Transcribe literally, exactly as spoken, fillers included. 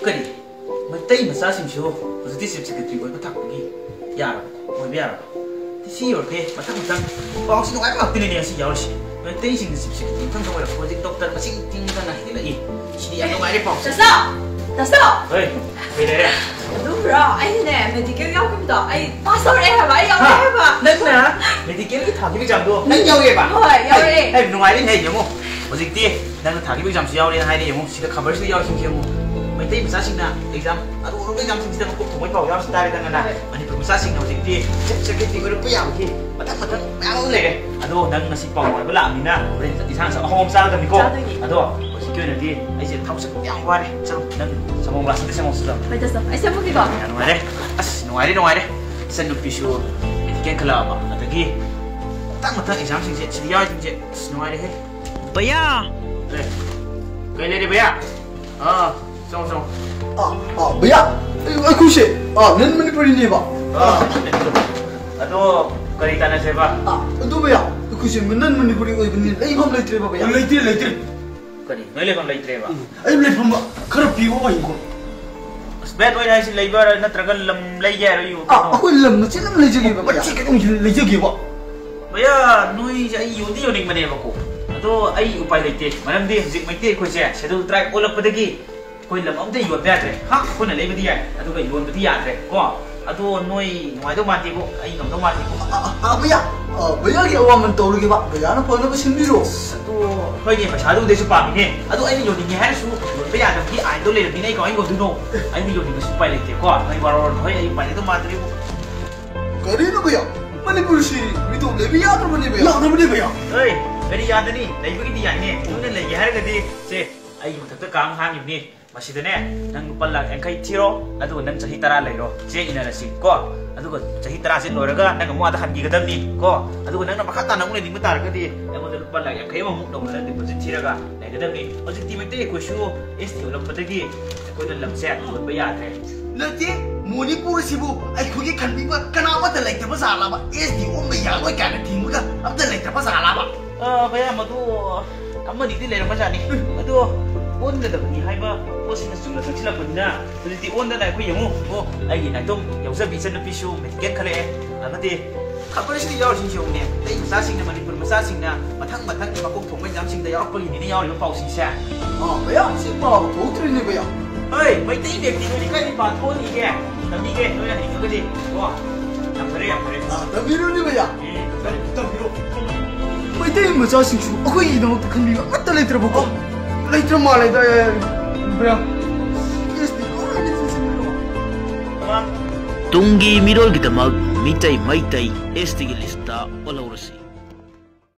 ꯀꯔꯤ? ꯃꯩꯇꯩ ꯃꯆꯥꯁꯤꯡꯁꯨ ꯍꯧꯖꯤꯛꯇꯤ chief secretary ꯑꯣꯏꯕ ꯊꯥꯛꯄꯒꯤ ꯌꯥꯔꯕ? ꯑꯣꯏꯕ ꯌꯥꯔꯕ? ꯁꯤ ꯌꯧꯔꯛꯈ꯭ꯔꯦ꯫ ꯃꯊꯪ ꯃꯊꯪ ꯄꯥꯎꯁꯤ ꯅꯨꯡꯉꯥꯏꯕ ꯉꯥꯛꯇꯅꯤꯅꯦ ꯉꯁꯤ ꯌꯥꯎꯔꯤꯁꯦ꯫ ꯃꯩꯇꯩꯁꯤꯡꯅ ꯆꯤꯐ ꯁꯦꯀ꯭ꯔꯦꯇꯔꯤ ꯃꯊꯪꯗ ꯑꯣꯏꯔꯛꯄ ꯍꯧꯖꯤꯛ ꯗꯣꯛꯇꯔ ꯃꯁꯤꯡ ꯊꯤꯗꯅ ꯍꯦꯟꯒꯠꯂꯛꯏ꯫ ꯁꯤꯗꯤ ꯌꯥꯝ ꯅꯨꯡꯉꯥꯏꯔꯦ ꯄꯥꯎꯁꯦ꯫ ꯗꯥꯁꯥ! ꯗꯥꯁꯥ! ꯍꯣꯏ, ꯀꯩ ꯂꯩꯔꯦ? ꯑꯗꯨꯝꯕ꯭ꯔꯣ? ꯑꯩꯅꯅꯦ, ꯃꯦꯗꯤꯀꯦꯜ ꯌꯥꯎꯈꯤꯕꯗꯣ, ꯑꯩ ꯄꯥꯁ ꯇꯧꯔꯛꯑꯦ ꯍꯥꯏꯕ, ꯑꯩ ꯌꯥꯎꯔꯛꯑꯦ ꯍꯥ? ꯍꯥꯏꯕ꯫ ꯅꯪꯅ ꯃꯦꯗꯤꯀꯦꯜꯒꯤ ꯊꯥꯈꯤꯕ ꯑꯦꯛꯖꯥꯝꯗꯣ ꯅꯪ ꯌꯥꯎꯔꯛꯑꯦꯕ? ꯍꯣꯏ, ꯌꯥꯎꯔꯛꯑꯦ꯫ ꯑꯦ, ꯅꯨꯡꯉꯥꯏꯔꯦꯅꯦ, ꯌꯦꯡꯉꯣ꯫ ꯍꯧꯖꯤꯛꯇꯤ ꯅꯪꯅ ꯊꯥꯈꯤꯕ ꯑꯦꯛꯖꯥꯝꯁꯨ ꯌꯥꯎꯔꯦꯅ ꯍꯥꯏꯔꯦ, ꯌꯦꯡꯉꯣ꯫ ꯁꯤꯗ ꯈꯕꯔꯁꯤꯗ ꯌꯥꯎꯔꯤꯁꯤꯡꯁꯦ ꯌꯦꯡꯉꯣ꯫ ꯃꯩꯇꯩ ꯃꯆꯥꯁꯤꯡꯅ ꯑꯦꯛꯖꯥꯝ, ꯑꯔꯨ ꯑꯔꯨꯕ ꯑꯦꯛꯖꯥꯝꯁꯤꯡꯁꯤꯗ ꯃꯀꯣꯛ ꯊꯣꯡꯕꯒꯤ ꯄꯥꯎ ꯌꯥꯎꯔꯤꯁꯤ ꯇꯥꯔꯦꯗꯅ꯫ ꯍꯣꯏ꯫ ꯃꯅꯤꯄꯨꯔ ꯃꯆꯥꯁꯤꯡꯅ ꯍꯧꯖꯤꯛꯇꯤ ꯆꯤꯐ ꯁꯦꯀ꯭ꯔꯦꯇꯔꯤ ꯑꯣꯏꯔꯛꯄ ꯌꯥꯕꯒꯤ ꯃꯊꯪ ꯃꯊꯪ ꯃꯌꯥꯝ ꯑꯃ ꯂꯩꯔꯦ꯫ ꯑꯗꯣ ꯅꯪ ꯉꯁꯤ ꯄꯥꯎ ꯅꯨꯡꯉꯥꯏꯕ ꯂꯥꯛꯑꯕꯅꯤꯅ ꯍꯣꯔꯦꯟ ꯏꯟꯁꯥꯡꯁꯨ ꯑꯍꯥꯎꯕ ꯑꯃ ꯆꯥꯒꯗꯕꯅꯤꯀꯣ꯫ ꯆꯥꯗꯣꯏꯅꯦ꯫ ꯑꯗꯣ ꯍꯧꯖꯤꯛꯀꯤ ꯑꯣꯏꯅꯗꯤ ꯑꯩꯁꯦ ꯊꯕꯛꯁꯦ ꯌꯥꯝ ꯋꯥꯔꯦ꯫ ꯆꯠꯂꯣ, ꯅꯪ ꯁꯪꯒꯣꯝ ꯒ꯭ꯂꯥꯁ ꯑꯝꯇ ꯁꯦꯝꯃꯣ ꯆꯠꯂꯣ꯫ ꯍꯣꯏ, ꯆꯠ, ꯆꯠ꯫ ꯑꯩ ꯁꯦꯝꯃꯨꯒꯦꯀꯣ꯫ ꯌꯥꯝ ꯅꯨꯡꯉꯥꯏꯔꯦ꯫ ꯑꯁ, ꯅꯨꯡꯉꯥꯏꯔꯦ, ꯅꯨꯡꯉꯥꯏꯔꯦ꯫ ꯏꯆꯟꯅꯨꯄꯤꯁꯨ ꯃꯦꯗꯤꯀꯦꯜ ꯈꯜꯂꯛꯑꯕ꯫ ꯑꯗꯒꯤ ꯃꯊꯪ ꯃꯊꯪ ꯑꯦꯛꯖꯥꯝꯁꯤꯡꯁꯦ ꯁꯤꯗ ꯌꯥꯎꯔꯤꯁꯤꯡꯁꯦ꯫ ꯑꯁ, ꯅꯨꯡꯉꯥꯏꯔꯦꯍꯦ꯫ ꯚꯩꯌꯥ! ꯑꯦ, ꯀꯩ ꯂꯩꯔꯦ ꯚꯩꯌꯥ? ꯑꯥ, ꯆꯪꯉꯣ, ꯆꯪꯉꯣ꯫ ꯑꯥ, ꯑꯥ, ꯚꯩꯌꯥ, ꯑꯩ, ꯑꯩꯈꯣꯏꯁꯦ, ꯑꯥ, ꯅꯟ ꯃꯅꯤꯄꯨꯔꯤꯅꯦꯕ꯫ ꯑꯥ, ꯑꯗꯣ ꯀꯔꯤ ꯇꯥꯟꯅꯁꯦꯕ? ꯑꯥ, ꯑꯗꯨ ꯚꯩꯌꯥ, ꯑꯩꯈꯣꯏꯁꯦ ꯅꯟ ꯃꯅꯤꯄꯨꯔꯤ ꯑꯣꯏꯕꯅꯤꯅ ꯂꯩꯐꯝ ꯂꯩꯇ꯭ꯔꯦꯕ ꯚꯩꯌꯥ꯫ ꯂꯩꯇ꯭ꯔꯦ, ꯂꯩꯇ꯭ꯔꯦ꯫ ꯀꯔꯤ? ꯅꯣꯏ ꯂꯩꯐꯝ ꯂꯩꯇ꯭ꯔꯦꯕ? ꯎꯝ, ꯑꯩ ꯂꯩꯐꯝ ꯈꯔ ꯄꯤꯌꯣ ꯚꯩꯌꯥ꯫ ꯑꯁ, ꯚꯩꯌꯥ, ꯅꯣꯏ ꯍꯥꯏꯁꯤ ꯂꯩꯕ ꯅꯠꯇ꯭ꯔꯒ ꯂꯝ ꯂꯩꯒꯦ ꯍꯥꯏꯔꯣ? ꯑꯥ, ꯀꯩꯅꯣ? ꯑꯩꯈꯣꯏ ꯂꯝ ꯃꯆꯦꯠ ꯑꯃ ꯂꯩꯖꯒꯦꯕ ꯚꯩꯌꯥ꯫ ꯃꯆꯦꯠ ꯈꯛꯇꯪ ꯂꯩꯖꯒꯦꯕ꯫ ꯚꯩꯌꯥ, ꯅꯣꯏꯁꯦ ꯑꯩ ꯌꯣꯟꯗꯤ ꯌꯣꯟꯅꯤꯡꯕꯅꯦꯕꯀꯣ, ꯑꯗꯣ ꯑꯩ ꯎꯄꯥꯏ ꯂꯩꯇꯦ꯫ ꯃꯔꯝꯗꯤ ꯍꯧꯖꯤꯛ ꯃꯩꯇꯩ ꯑꯩꯈꯣꯏꯁꯦ ꯁꯦꯗꯨꯜ ꯇ꯭ꯔꯥꯏꯕ ꯑꯣꯜꯂꯛꯄꯗꯒꯤ ꯑꯩꯈꯣꯏ ꯂꯝ ꯑꯝꯇ ꯌꯣꯟꯕ ꯌꯥꯗ꯭ꯔꯦ꯫ ꯍꯥ? ꯑꯩꯈꯣꯏꯅ ꯂꯩꯕꯗꯤ ꯌꯥꯏ, ꯑꯗꯨꯒ ꯌꯣꯟꯕꯗꯤ ꯌꯥꯗ꯭ꯔꯦ ꯀꯣ꯫ ꯑꯗꯣ ꯅꯣꯏ ꯅꯨꯡꯉꯥꯏꯗꯧ ꯃꯥꯟꯗꯦꯕꯣ, ꯑꯩ ꯉꯝꯗꯧ ꯃꯥꯟꯗꯦꯕꯣ꯫ ꯑ, ꯑ, ꯑ, ꯚꯩꯌꯥ, ꯑ, ꯚꯩꯌꯥꯒꯤ ꯑꯋꯥꯃꯟ ꯇꯧꯔꯒꯦꯕ, ꯚꯩꯌꯥꯅ ꯐꯅꯕ ꯁꯤꯟꯕꯤꯔꯣ꯫ ꯑꯗꯣ ꯍꯣꯏꯅꯦ, ꯄꯩꯁꯥꯗꯨꯕꯨꯗꯤ ꯑꯩꯁꯨ ꯄꯥꯝꯃꯤꯅꯦ, ꯑꯗꯣ ꯑꯩꯅ ꯌꯣꯟꯅꯤꯡꯉꯦ ꯍꯥꯏꯔꯁꯨ ꯌꯣꯟꯕ ꯌꯥꯗꯕꯒꯤ ꯑꯥꯏꯟꯗꯣ ꯂꯩꯔꯕꯅꯤꯅ ꯑꯩ ꯀꯃꯥꯏꯅ ꯌꯣꯟꯗꯣꯏꯅꯣ? ꯑꯩꯅ ꯌꯣꯟꯅꯤꯡꯉꯁꯨ ꯎꯄꯥꯏ ꯂꯩꯇꯦꯀꯣ꯫ ꯅꯣꯏ ꯋꯥꯔꯧꯔꯅꯨ, ꯍꯣꯏ, ꯑꯩ ꯎꯄꯥꯏ ꯂꯩꯗꯧ ꯃꯥꯟꯗ꯭ꯔꯦꯕꯣ꯫ ꯀꯔꯤꯅꯣ ꯚꯩꯌꯥ? ꯃꯅꯤꯄꯨꯔꯁꯤ ꯃꯤꯇꯣꯞ ꯂꯩꯕ ꯌꯥꯗ꯭ꯔꯕꯅꯦ ꯚꯩꯌꯥ? ꯌꯥꯗ꯭ꯔꯕꯅꯦ ꯚꯩꯌꯥ꯫ ꯍꯣꯏ, ꯀꯔꯤ ꯌꯥꯗꯅꯤ? ꯂꯩꯕꯒꯤꯗꯤ ꯌꯥꯏꯅꯦ꯫ ꯅꯣꯏꯅ ꯂꯩꯒꯦ ꯍꯥꯏꯔꯒꯗꯤ ꯁꯦ, ꯑꯩꯒꯤ ꯃꯊꯛꯇ ꯀꯥ ꯑꯃ ꯍꯥꯡꯉꯤꯕꯅꯤ꯫ ꯃꯁꯤꯗꯅꯦ, ꯅꯪ ꯂꯨꯄꯥ ꯂꯥꯛ ꯌꯥꯡꯈꯩ ꯊꯤꯔꯣ, ꯑꯗꯨꯒ ꯅꯪ ꯆꯍꯤ ꯇꯔꯥ ꯂꯩꯔꯣ꯫ ꯆꯦ ꯏꯅꯔꯁꯤ ꯀꯣ꯫ ꯑꯗꯨꯒ ꯆꯍꯤ ꯇꯔꯥꯁꯦ ꯂꯣꯏꯔꯒ ꯅꯪ ꯑꯃꯨꯛ ꯑꯥꯗ ꯍꯟꯈꯤꯒꯗꯕꯅꯤ ꯀꯣ꯫ ꯑꯗꯨꯒ ꯅꯪꯅ ꯃꯈꯥ ꯇꯥꯅ ꯑꯃꯨꯛ ꯂꯩꯅꯤꯡꯕ ꯇꯥꯔꯒꯗꯤ ꯑꯩꯉꯣꯟꯗ ꯂꯨꯄꯥ ꯂꯥꯛ ꯌꯥꯡꯈꯩ ꯑꯃꯃꯨꯛ ꯅꯧꯅ ꯅꯪ ꯗꯤꯄꯣꯖꯤꯠ ꯊꯤꯔꯒ ꯂꯩꯒꯗꯕꯅꯤ꯫ ꯍꯧꯖꯤꯛꯇꯤ ꯃꯩꯇꯩ ꯑꯩꯈꯣꯏꯁꯨ ꯑꯦꯁ ꯇꯤ ꯑꯣꯜꯂꯛꯄꯗꯒꯤ ꯑꯩꯈꯣꯏꯅ ꯂꯝꯁꯦ ꯌꯣꯟꯕ ꯌꯥꯗ꯭ꯔꯦ꯫ ꯅꯠꯇꯦ, ꯃꯣꯅꯤꯄꯨꯔ ꯑꯁꯤꯕꯨ ꯑꯩꯈꯣꯏꯒꯤ ꯈꯟꯕꯤꯕ ꯀꯅꯥꯃꯠꯇ ꯂꯩꯇꯕ ꯖꯥꯠꯂꯕ? ꯑꯦꯁ ꯇꯤ ꯑꯣꯟꯕ ꯌꯥꯔꯣꯏ ꯀꯥꯏꯅ ꯊꯤꯡꯕꯒ ꯑꯝꯇ ꯂꯩꯇꯕ ꯖꯥꯠꯂꯕ? ꯑ, ꯃꯌꯥꯝ ꯑꯗꯨ ꯑꯃꯅꯤꯗꯤ ꯂꯩꯔꯝꯕꯖꯥꯠꯅꯤ꯫ ꯑꯗꯣ ꯑꯣꯟꯒꯗꯕꯅꯤ ꯍꯥꯏꯕ ꯄꯣꯠꯁꯤꯅ ꯆꯨꯝꯅ ꯆꯪꯁꯤꯜꯂꯛꯄꯅꯤꯅ ꯍꯧꯖꯤꯛꯇꯤ ꯑꯣꯟꯗꯅ ꯑꯩꯈꯣꯏ ꯌꯦꯡꯉꯨ꯫ ꯑꯣ, ꯑꯩꯒꯤ ꯅꯥꯏꯇꯣꯝ ꯌꯥꯎꯖꯕꯤ ꯏꯆꯟꯅꯨꯄꯤꯁꯨ ꯃꯦꯗꯤꯀꯦꯜ ꯈꯜꯂꯛꯑꯦ꯫ ꯑꯃꯗꯤ ꯈꯕꯔꯁꯤꯗ ꯌꯥꯎꯔꯤꯁꯤꯡꯁꯤ ꯌꯦꯡꯉꯨꯅꯦ, ꯃꯩꯇꯩ ꯃꯆꯥꯁꯤꯡꯅ, ꯃꯅꯤꯄꯨꯔ ꯃꯆꯥꯁꯤꯡꯅ ꯃꯊꯪ ꯃꯊꯪ ꯃꯀꯣꯛ ꯊꯣꯡꯕ ꯑꯦꯛꯖꯥꯝꯁꯤꯡꯗ ꯌꯥꯎꯔꯛꯄꯒꯤꯅꯤꯅꯦ ꯌꯥꯎꯔꯤꯕ ꯄꯥꯎꯁꯤꯡꯁꯦ꯫ ꯑꯥ, ꯃꯌꯥꯝꯁꯤ ꯄꯥꯕ ꯊꯣꯛꯇ꯭ꯔꯤꯅꯦ ꯚꯩꯌꯥ꯫ ꯍꯣꯏ, ꯃꯩꯇꯩ ꯃꯌꯦꯛꯇꯤ ꯅꯣꯏꯗꯤ ꯀꯥꯏꯗꯩ ꯄꯥꯊꯣꯛꯑꯅꯤꯒꯦ? ꯇꯝꯕꯤꯒꯦ, ꯅꯣꯏꯅ ꯍꯩꯅꯤꯡꯉꯒꯗꯤ꯫ ꯀꯣ? ꯌꯥꯝ ꯐꯔꯦ, ꯌꯥꯝ ꯐꯔꯦ꯫ ꯑꯥ, ꯇꯝꯕꯤꯔꯣꯅꯦ ꯚꯩꯌꯥ꯫ ꯎꯝ, ꯇꯝ-, ꯇꯝꯕꯤꯔꯣ꯫ ꯃꯩꯇꯩ ꯃꯆꯥꯁꯤꯡꯁꯨ ꯑꯩꯈꯣꯏꯒꯤꯗꯃꯛꯇ ꯈꯟꯕꯤꯕ ꯑꯃꯠꯇ ꯂꯩꯇ꯭ꯔꯕꯀꯣ? ꯂꯩꯇ꯭ꯔ ꯃꯥꯜꯂꯦꯗ, ꯚꯩꯌꯥ꯫ ꯑꯦꯁ ꯇꯤ ꯂꯣꯏꯅ ꯆꯤꯡꯁꯤꯟꯕꯤꯔꯣ꯫ ꯇꯨꯡꯒꯤ ꯃꯤꯔꯣꯜꯒꯤꯗꯃꯛ ꯃꯤꯇꯩ ꯃꯩꯇꯩ ꯑꯦꯁ ꯇꯤꯒꯤ ꯂꯤꯁꯇ ꯑꯣꯜꯍꯧꯔꯁꯤ꯫